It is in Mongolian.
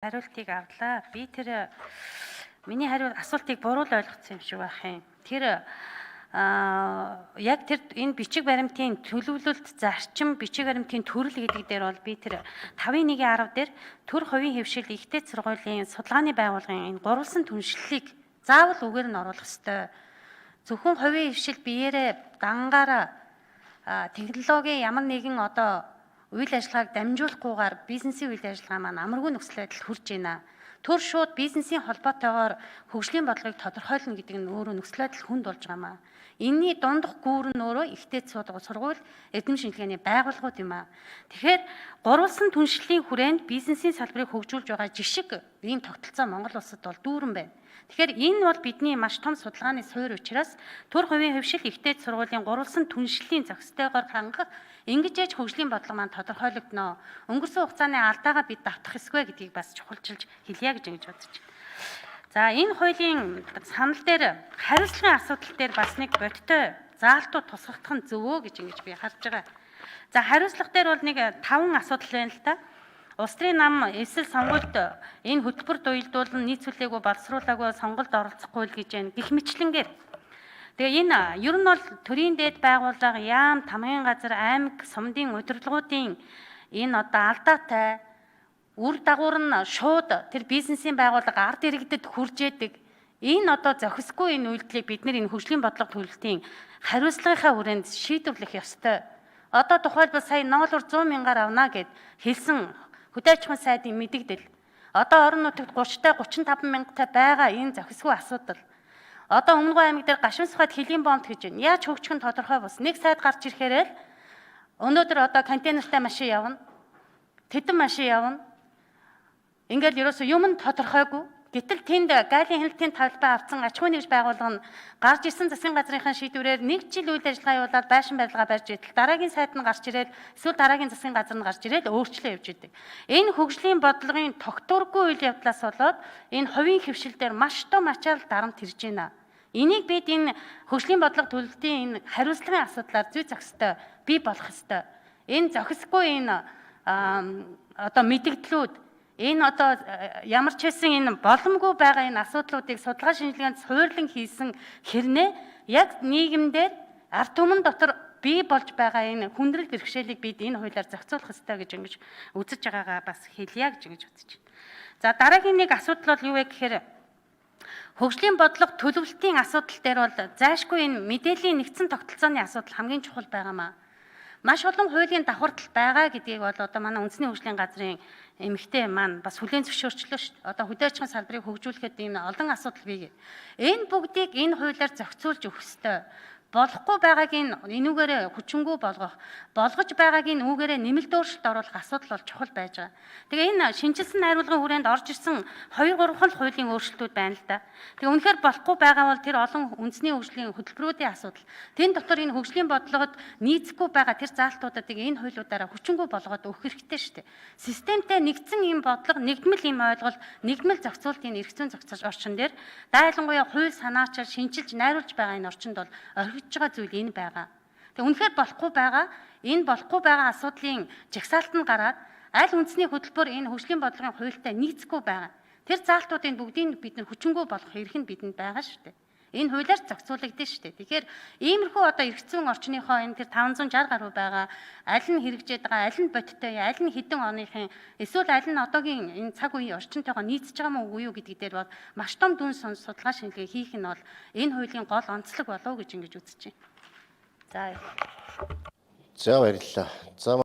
Хариултыг авлаа. Би тэр миний хариу асуултыг буруу л ойлгоцсон юм шиг байх юм. Тэр яг тэр энэ бичиг баримтын төлөвлөлт зарчим, бичиг баримтын төрөл гэдэг дээр бол би тэр 5-1-10 дээр төр хувийн хэвшил их дээд сургуулийн судалгааны байгууллагын энэ гурвалсан түншлэлийг заавал үгээр нь оруулах ёстой. Зөвхөн хувийн хэвшил биеэрээ дангаараа технологийн ямар нэгэн одоо үйл ажиллагааг дамжуулахгүйгээр бизнесийн үйл ажиллагаа маань амаргүй нөхцөл байдалд хүрж байна. Төр шууд бизнесийн холбоотойгоор хөгжлийн бодлогыг тодорхойлно гэдэг нь өөрөө нөхцөл байдал хүнд болж байгаа юм аа. Энийний дундах гүүр нь өөрөө их дээд сургууль, эрдэм шинжилгээний байгууллагууд юм аа. Тэгэхээр гурвалсан түншлэлийн хүрээнд бизнесийн салбарыг хөгжүүлж байгаа жишг ийм тогтолцоо Монгол улсад бол дүүрэн байна. Тэгэхээр энэ бол бидний маш том судалгааны суурь учраас төр хувийн хэвшил их дээд сургуулийн гурвалсан түншлэлийн зохистойгоор хангах, ингэж яж хөгжлийн бодлого маань тодорхойлогдоно. Өнгөрсөн хугацааны алдаагаа бид давтах ёсгүй гэдгийг бас чухалчилж хэлье гэж ингэж бодож байна. За, энэ хуулийн санал дээр хариуцлагын асуудал дээр бас нэг бодтой заалтууд тусгагдах нь зөв гэж ингэж би харж байгаа. За, хариуцлага дээр бол нэг таван асуудал байна л та. Улс төрийн нам эсэл сонгуульд энэ хөтөлбөр дуялдуулан нийцүүлээгүй, боловсруулаагүй сонголт оролцохгүй л гэж байна. Гэх мэтлэнгээр. Тэгээ энэ ер нь бол төрийн дээд байгууллага, яам, тамгын газар, аймаг, сумдын удирдлагуудын энэ одоо алдаатай үр дагавар нь шууд тэр бизнесийн байгууллага ард иргэдэд хүрж яадаг. Энэ одоо зохисгүй энэ үйлдэлийг бид нэр энэ хөгжлийн бодлого төлөлтийн хариуцлагынхаа хүрээнд шийдвэрлэх ёстой. Одоо тухайлбал сая ноолор 100 мянгаар авна гэд хэлсэн хөдөө аж ахуйн сайдын мэдэгдэл. Одоо орон нутагт 30-тай 35 мянгтай байгаа энэ зохисгүй асуудал. Одоо Өмнөгов аймаг дээр Гашуун сухад хөлийн бомб гэж байна. Яаж хөгжих нь тодорхой бус. Нэг сайд гарч ирэхээр л өнөөдөр одоо контейнертай машин явна. Тэдэн машин явна. Ингээл ерөөсөө юм нь тодорхойгүй. Гэтэл тэнд гайлийн хяналтын талбай авсан аж ахуйн нэгж байгууллага нь гарч ирсэн засгийн газрынхаа шийдвэрээр нэг жил үйл ажиллагаа явуулаад байшин барилгаа барьж идэл дараагийн сайд нь гарч ирээд эсвэл дараагийн засгийн газар нь гарч ирээд өөрчлөө явж идэг. Энэ хөгжлийн бодлогын тогтворгүй үйл явдлаас болоод энэ хувийн хэвшил дээр маш том ачаал дарамт ирж байна. Энийг бид энэ хөгжлийн бодлого төлөлтийн энэ хариуцлагын асуудлаар зүй зохистой бий болох ёстой. Энэ зохисгүй энэ одоо мэдэгдлүүд, энэ одоо ямар ч байсан энэ боломгүй байгаа энэ асуудлуудыг судалгаа шинжилгээнд суурлан хийсэн хэрнээ яг нийгэмдэр ард түмэн дотор бий болж байгаа энэ хүндрэл бэрхшээлийг бид энэ хуулиар зохицуулах ёстой гэж ингэж үзэж байгаагаа бас хэлье гэж ингэж үзэж байна. За, дараагийн нэг асуудал бол юу вэ гэхээр хөгжлийн бодлого төлөвлөлтийн асуудал дээр бол зайшгүй энэ мэдээллийн нэгдсэн тогтолцооны асуудал хамгийн чухал байгаамаа. Маш олон хуулийн давхардал байгаа гэдгийг бол одоо манай үндэсний хөгжлийн газрын эмэгтэй маань бас хүлээн зөвшөөрчлөө шүү дээ. Одоо хөдөө аж ахуйн салбарыг хөгжүүлэхэд ийм олон асуудал бий. Энэ бүгдийг энэ хуулиар зохицуулж өгөх ёстой. Болохгүй байгааг нь энүүгээрээ хүчингү болгох, болгож байгааг нь үүгээрээ нэмэлт өөрчлөлт оруулах асуудал бол чухал байж байгаа. Тэгээ энэ шинэчилсэн найруулгын хүрээнд орж ирсэн 2 3 хан хуулийн өөрчлөлтүүд байна л да. Тэгээ үнэхээр болохгүй байгаа бол тэр олон үндэсний хөгжлийн хөтөлбөрүүдийн асуудал. Тэн дотор энэ хөгжлийн бодлогод нийцэхгүй байгаа тэр заалтуудыг энэ хуулиудаараа хүчингү болгоод өгөх хэрэгтэй шүү дээ. Системтэй нэгдсэн ийм бодлого, нэгдмэл ийм ойлголт, нэгдмэл зохицуултын эрх зүйн зохицол орчин дээр дайлангуяа хууль санаачаал шинчилж найруулж байгаа энэ орчинд бол орхиж байгаа зүйл энэ байгаа. Тэгээ үнэхээр болохгүй байгаа, энэ болохгүй байгаа асуудлын жагсаалт нь гараад аль үндэсний хөтөлбөр энэ хөгжлийн бодлогын хуультай нийцэхгүй байгаа. Тэр заалтуудын бүгдийг бид нар хүчингү болгох эрх нь бидэнд байгаа шүү дээ. Энэ хуулиар зохицуулагдана шүү дээ. Тэгэхээр иймэрхүү одоо эрх зүйн орчныхоо энэ тэр 560 гаруй байгаа аль нь хэрэгжээд байгаа, аль нь бодиттой, аль нь хэдэн оныхын эсвэл аль нь одоогийн энэ цаг үеийн орчинтойгоо нийцэж байгаа мó үгүй юу гэдэг дээр бол маш том дүн судалгаа шинжилгээ хийх нь бол энэ хуулийн гол онцлог болов гэж ингэж үзэж байна. За. За, баярлалаа. За.